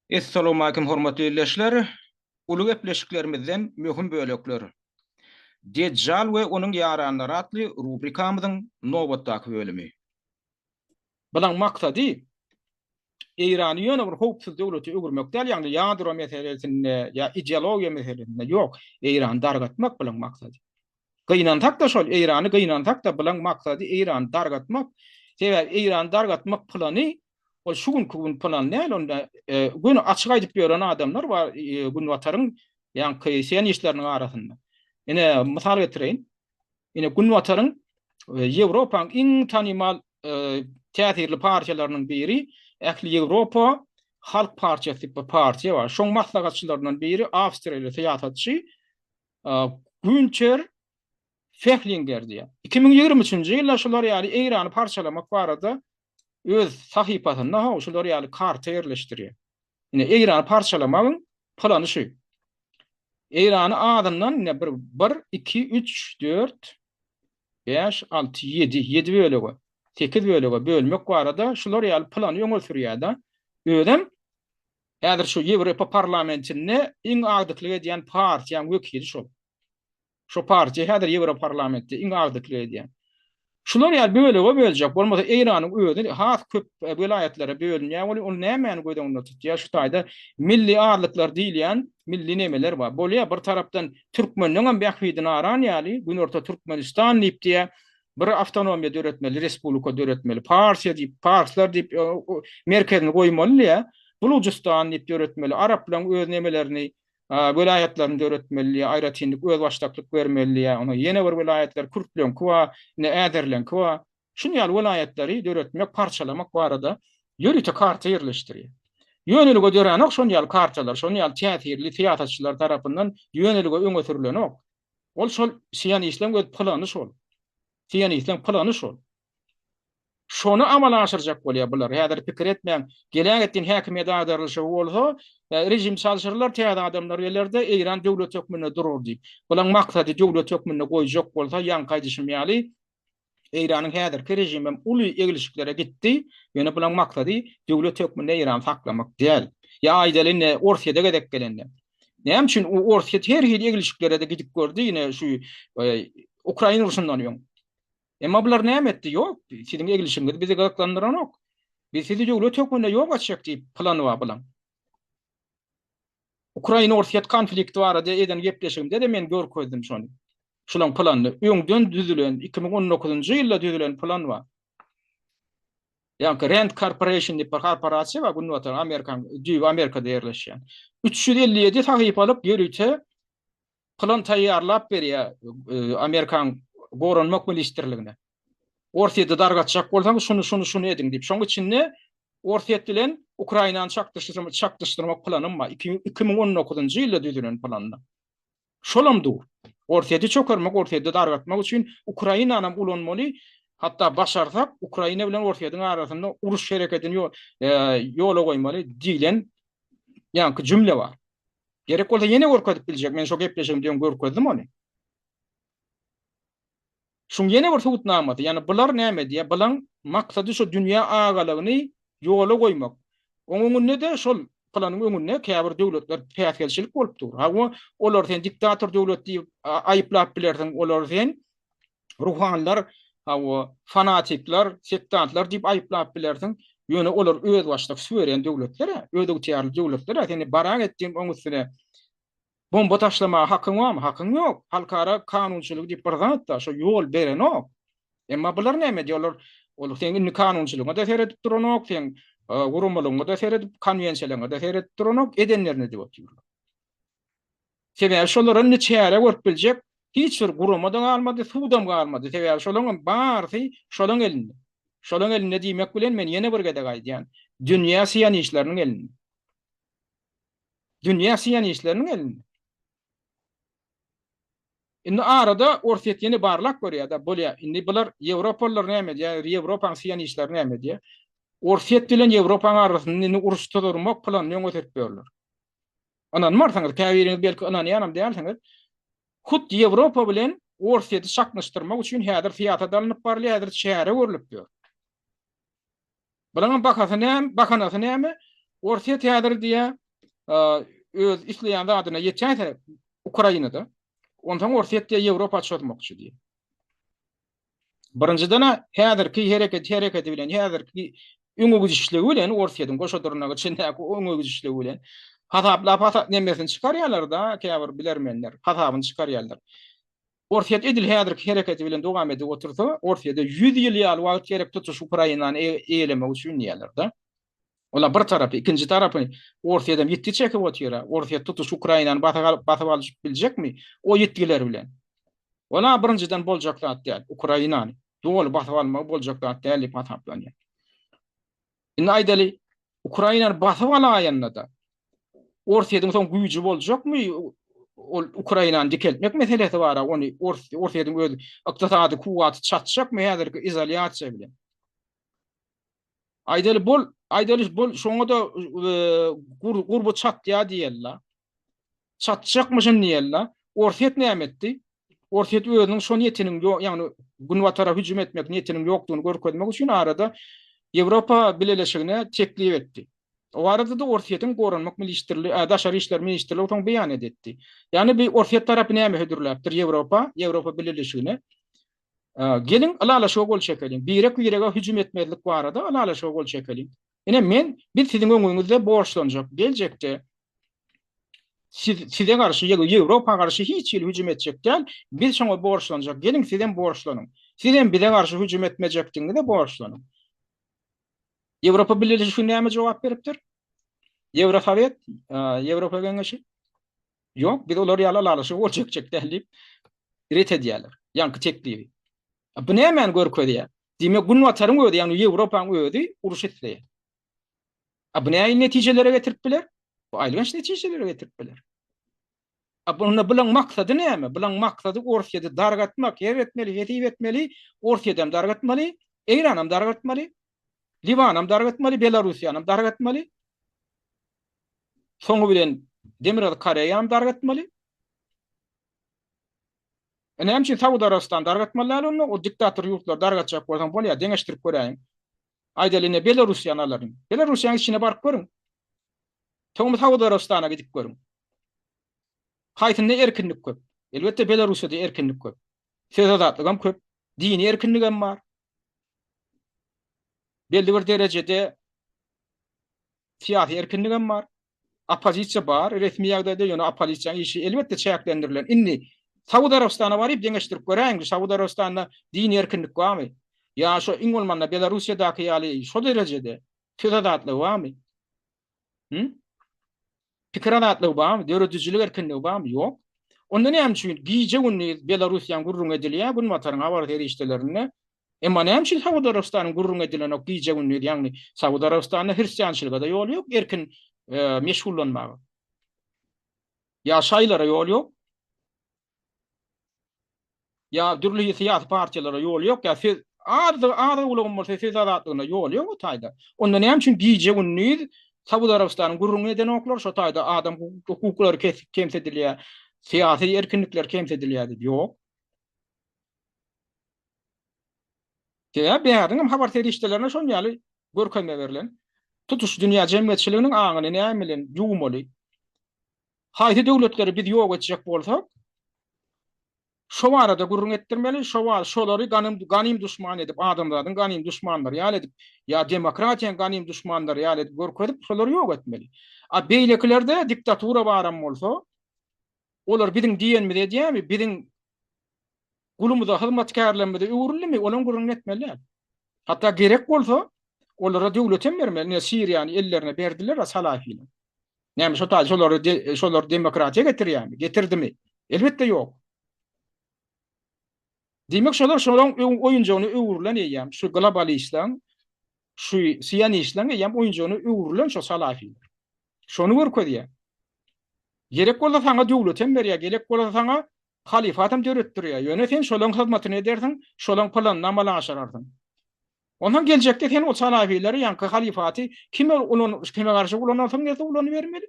Essalowmalikim hormatly ildeşler! Uly gepleşiklerimizden möhüm bölekler. Dejjal we onuň ýaranlary atly rubrikamyzyň nobatdaky bölümi. Bulaň maksady Eýrany ýöne bir howpsuz döwlete öwürmek däl, ýagny ýadro meselesinde ýa ideologiýa meselesinde ýok, Eýrany dargatmak bulaň maksady. Gynansak-da şol Eýrany gynansak-da bulaň maksady Eýrany dargatmak. Sebäbi Eýrany dargatmak plany ol şu günki gün plan däl, onda göni açyk aýdyp ýören adamlar bar Günbataryň ýaňky sionistleriniň arasynda. Ine mysal getireýin. Ine Günbataryň Ýewropaň iň tanymal täsirli partiýalarynyň biri Ähli Ýewropa Halk partiýasy diýip bir partiýa bar. Şoň maslahatçylaryndan biri awstriýaly syýasatçy Günter Fehlinger diýýär. 2023-nji ýylda şular ýaly Eýrany parçalamak barada öz sahypasynda how şular ýaly karta ýerleşdirýär. Ine Eýrany parçalamagyň plany şu. Eýrany azyndan ine bir, bir, iki, üç, dört, bäş, alty, ýedi, ýedi bölege, sekiz bölege bölmek barada şular ýaly plany öňe sürýär-de. Özem häzir şu Ýewropa parlamentinde iň agdyklyk edýän partiýaň wekili şol. Şo partiýa häzir Ýewroparlamentde iň agdyklyk edýän. Şular ýaly bölege böljek, bolmasa Eýranyň özi has köp welaýatlara bölünýär welin, ol nämäni göz öňünde tutýar? Şu taýda milli azlyklar diýilýän milli nemeler bar. Bolýar, bir tarapdan türkmenleňem bähbidini aran ýaly, Günorta Türkmenistan diýip diýýär, bir awtonomiýa döretmeli, respublika döretmeli, Parsiýa diýip, parslar diýip merkezini goýmaly diýýär. Bulujystan diýip döretmeli, araplaryň öz nemelerini welaýatlaryny döretmeli diýýär, aýratynlyk, özbaşdaklyk bermeli diýýär. Onda ýene bir welaýatlar kürtleňki bar, ine äzerleňki bar. Şuny ýaly welaýatlary döretmek, parçalamak barada ýörite karta ýerleşdirýär. Ýönelige döränok şon ýaly kartalar, şon ýaly täsirli syýasatçylar tarapyndan ýönelige öňe sürlenok. Ol şol sionistleň öz plany şol. Sionistleň plany şol. Şony amala aşyrjak bolýar bular. Häzir pikir etmäň, gelägetdin häkimiýet agdarylyşygy bolsa, režim çalşyrylar, täze adamlar geler-de, Eýran döwlet hökmünde durar diýip. Bulaň maksady döwlet hökmünde goýjak bolsa, ýaňky aýdyşym ýaly, Eýranyň häzirki režimem uly eglişiklere gitdi, ýöne bulaň maksady döwlet hökmünde Eýrany saklamak däl. Ýa aýdaly indi Orsýede gezek gelende. Näme üçin Orsýet her hili eglişiklere-de gidip gördi, ine şu Ukraina urşundan öň. Emma bular näme etdi? Ýok, siziň eglişigiňiz bizi gyzyklandyranok. Biz sizi döwlet hökmünde ýok etjek diýip plany bar bulaň. Ukraina-Orsýet konflikti barada eden gepleşigimde-de men görkezdim şony. Şulaň planyny. Öňden düzülen, 2019-njy ýylda düzülen plan bar. Ýaňky Rand Corporation diýip bir korporasiýa bar, Günbatar Amerikan, düýbi Amerikada ýerleşýän. 357 sahypalyk ýörite plan taýýarlap berýär Amerikan Goranmak ministrligine. Orsýeti dargatjak bolsaňyz şuny şuny şuny ediň diýip. Şoň içinde Orsýet bilen Ukrainany çakdyşdyrmak çakdyşdyrmak planym bar. 2019-njy ýylda düzülen planda. Şolam dur. Orsýeti çökermek, Orsýeti dargatmak üçin Ukrainanam ulanmaly. Hatda başarsak Ukraina bilen Orsýetiň arasynda uruş hereketini ýola goýmaly diýlen ýaňky jümle bar. Gerek bolsa ýene görkezip biljek. Men şo gepleşigimde öň görkezdim ony. Şuň ýene bir subutnamasy, ýagny bular näme edýär? Bulaň maksady şo dünýä agalygyny ýola goýmak. Oň öňünde-de şol planyň öňünde käbir döwletler päsgelçilik bolup dur. Hawa, olary sen diktator döwlet diýip aýyplap bilersiň, olary sen ruhanylar, hawa, fanatikler, sektantlar diýip aýyplap bilersiň. Ýöne olar özbaşdak suweren döwletler-ä, özygtyýarly döwletler-ä. Seni barak etdiň oň üstüne bomba taşlamaga hakyň barmy? Hakyň ýok. Halkara kanunçylygy diýip bir zat bar, şo ýol berenok. Emma bular näme edýär? Olar ol seň indi kanunçylygyňa-da seredip duranok, seň guramalygyňa-da seredip, konwensiýalaryňa-da seredip duranok, edenlerini edip otyrlar. Sebäbi şolara indi çäre görüp biljek hiç bir gurama-da galmady, sudam galmady. Sebäbi şolaryň barysy şolaryň elinde. Şolaryň elinde diýmek bilen men ýene bir gezek aýdýan, dünýä sionistleriniň elinde. Dünýä sionistleriniň elinde. Indi arada Orsýet ýene barlap görýär-de, bolýar. Indi bular ýewropalylar näme edýär, Ýewropanyň sionistleri näme edýär? Orsýet bilen Ýewropanyň arasynda indi uruş tuzurmak planyny öňe sürüp ýörler. Ynanmarsyňyz, käbiriňiz belki ynanýanam dälsiňiz. Hut Ýewropa bilen Orsýeti çaknyşdyrmak üçin häzir syýasat alnyp barylýar, häzir çäre görlüp ýör. Bularyň bahasy näme, bahanasy näme? Orsýet häzir diýýär, öz isleýän zadyna ýetäýse Ukrainada, onsoň Orsýet diýýär Ýewropa çozmakçy diýýär. Birinjiden-ä häzirki hereket hereketi bilen, häzirki öňe gidişligi bilen Orsýetiň goşa dyrnak içindäki öňe gidişligi bilen hasaplap hasap nemesini çykarýarlar-da käbir bilermenler, hasabyny çykarýarlar. Orsýet edil häzirki hereketi bilen dowam edip otursa, Orsýede 100 ýyl ýaly wagt gerek tutuş Ukrainany eýelemek üçin diýýärler-de. Ola bir tarapy, ikinji tarapy Orsýedem ýitgi çekip otyr-a. Orsýet tutuş Ukrainany basyp alyp biljekmi o ýitgiler bilen? Ola birinjiden boljak zat däl. Ukrainany doly basyp almagy boljak zat däl diýip hasaplanýar. Indi aýdaly, Ukrainany basyp alaýanda-da, Orsýetiň soň güýji boljakmy? Ol Ukrainany dikeltmek meselesi bar-a, ony Orsýetiň öz ykdysady kuwwaty çatjakmy häzirki izolýasiýa bilen? Aýdaly bol, aýdaly bol, şoňa-da gurby çatýar diýeli-la. Çatjakmyşyn diýeli-la. Orsýet näme etdi? Orsýet özüniň şo niýetiniň ýok, ýagny Günbatara hüjüm etmek niýetiniň ýokdugyny görkezmek üçin arada Ýewropa Bileleşigine teklip etdi. O barada-da Orsýetiň Goranmak ministrligi, Daşary işler ministrligi soň beýanat etdi. Ýagny bi Orsýet tarapy näme hödürläpdir Ýewropa, Ýewropa Bileleşigine? Geliň, ylalaşyga gol çekeliň. Birek-birege hüjüm etmezlik barada ylalaşyga gol çekeliň. Ine, men, biz siziň öňüňizde borçlanjak. Geljekde siz, size garşy, Ýewropa garşy hiç hili hüjüm etjek däl. Biz şoňa borçlanjak. Geliň, sizem borçlanyň. Sizem bize garşy hüjüm etmejekdigiňize borçlanyň. Ýewropa Bileleşigi näme jogap beripdir? Ýewrosowet, Ýewropa Geňeşi. Ýok, biz olar ýaly ylalaşyga gol çekjek däl diýip, ret edýärler ýaňky teklibi. Bu nämäni görkezýär? Diýmek, Günbataryň özi, ýagny Ýewropanyň özi uruş isleýär. A bu nähili netijelere getirip biler? Bu aýylganç netijelere getirip biler. A bunda bulaň maksady näme? Bulaň maksady Orsýeti dargatmak, her etmeli, hesip etmeli, Orsýetem dargatmaly, Eýranam dargatmaly, Liwanam dargatmaly, Belarussiýanam dargatmaly. Soňy bilen Demirgazyk Koreýany dargatmaly. E näme üçin Saud Arabystany dargatmaly däl onda? O diktator ýurtlary dargatjak bolsaň bolýar, deňeşdirip göräýiň. Aýdaly ine Belarussiýany alalyň. Belarussiýanyň içine baryp görüň. Soňra Saud Arabystana gidip görüň. Haýsynda erkinlik köp? Elbetde Belarussiýada erkinlik köp. Söz azatlygam köp, dini erkinligem bar. Belli bir derejede Syýasy erkinligem bar. Oppozisiýa bar, resmi ýagdaýda, ýöne oppozisiýanyň işi elbetde çäklendirilen. Indi Saud Arabystana baryp deňeşdirip göräýiň, Saud Arabystanda dini erkinlik barmy? Ýa şo iň bolmanda Belarussiýadaky ýaly şo derejede söz azatlygy barmy? Hü? Pikir azatlygy barmy? Döredijilik erkinligi barmy? Ýok. Onda näme üçin gije-gündiz Belarussiýanyň gürrüňi edilýär Günbataryň habar serişdelerinde? Emma näme üçin Saud Arabystanyň gürrüňi edilenok gije-gündiz, ýagny Saud Arabystanda hristiançylyga-da ýol ýok erkin meşgullanmaga. Ýa şaýylara ýol ýok. Ýa dürli syýasy partiýalara ýol ýok, ýa söz az az-owlagam bolsa söz azatlygyna ýol ýok o taýda. Onda näme üçin gije-gündiz Saud Arabystanyň gürrüňini edenoklar, şo taýda adam hukuklary kemsidilýär, syýasy erkinlikler kemsidilýär diýip, ýok. Sebäbi bäriniň hem habar serişdelerine şon ýaly görkezme berlen. Tutuş dünýä jemgyýetçiliginiň aňyny näme bilen ýuwmaly? Haýsy döwletleri biz ýok etjek bolsak, şo barada gürrüň etdirmeli, şo bar, şolary ganym ganym duşman edip, adamzadyň ganym duşmanlary ýaly edip, ýa demokratiýanyň ganym duşmanlary ýaly edip görkezip, şolary ýok etmeli. A beýlekilerde diktatura baram bolsa, olar biziň diýenimizi edýärmi, biziň gulumyza, hyzmatkärlerimize öwrüldimi, olaň gürrüňini etmeli däl. Hatda gerek bolsa, olara döwletem bermeli. Ine, Siriýany ellerine berdiler-a salafiler. Näme şo taý şolary şolary demokratiýa getirýärmi? Getirdimi? Elbetde ýok. Diýmek şolar şolaň oýunjagyna öwrülen eýýäm şu globalistlaň, şu sionistlaň eýýäm oýunjagyna öwrülen şo salafiler. Şony görkezýär. Gerek bolsa saňa döwletem berýär, gerek bolsa saňa halyfatam döretdirýär. Ýöne sen şolaň hyzmatyny edersiň, şolaň planyny amala aşyrarsyň. Onsoň geljekde sen o salafileri, ýaňky halyfaty kime ulan, kime garşy ulanarsyň gelse ulanybermeli.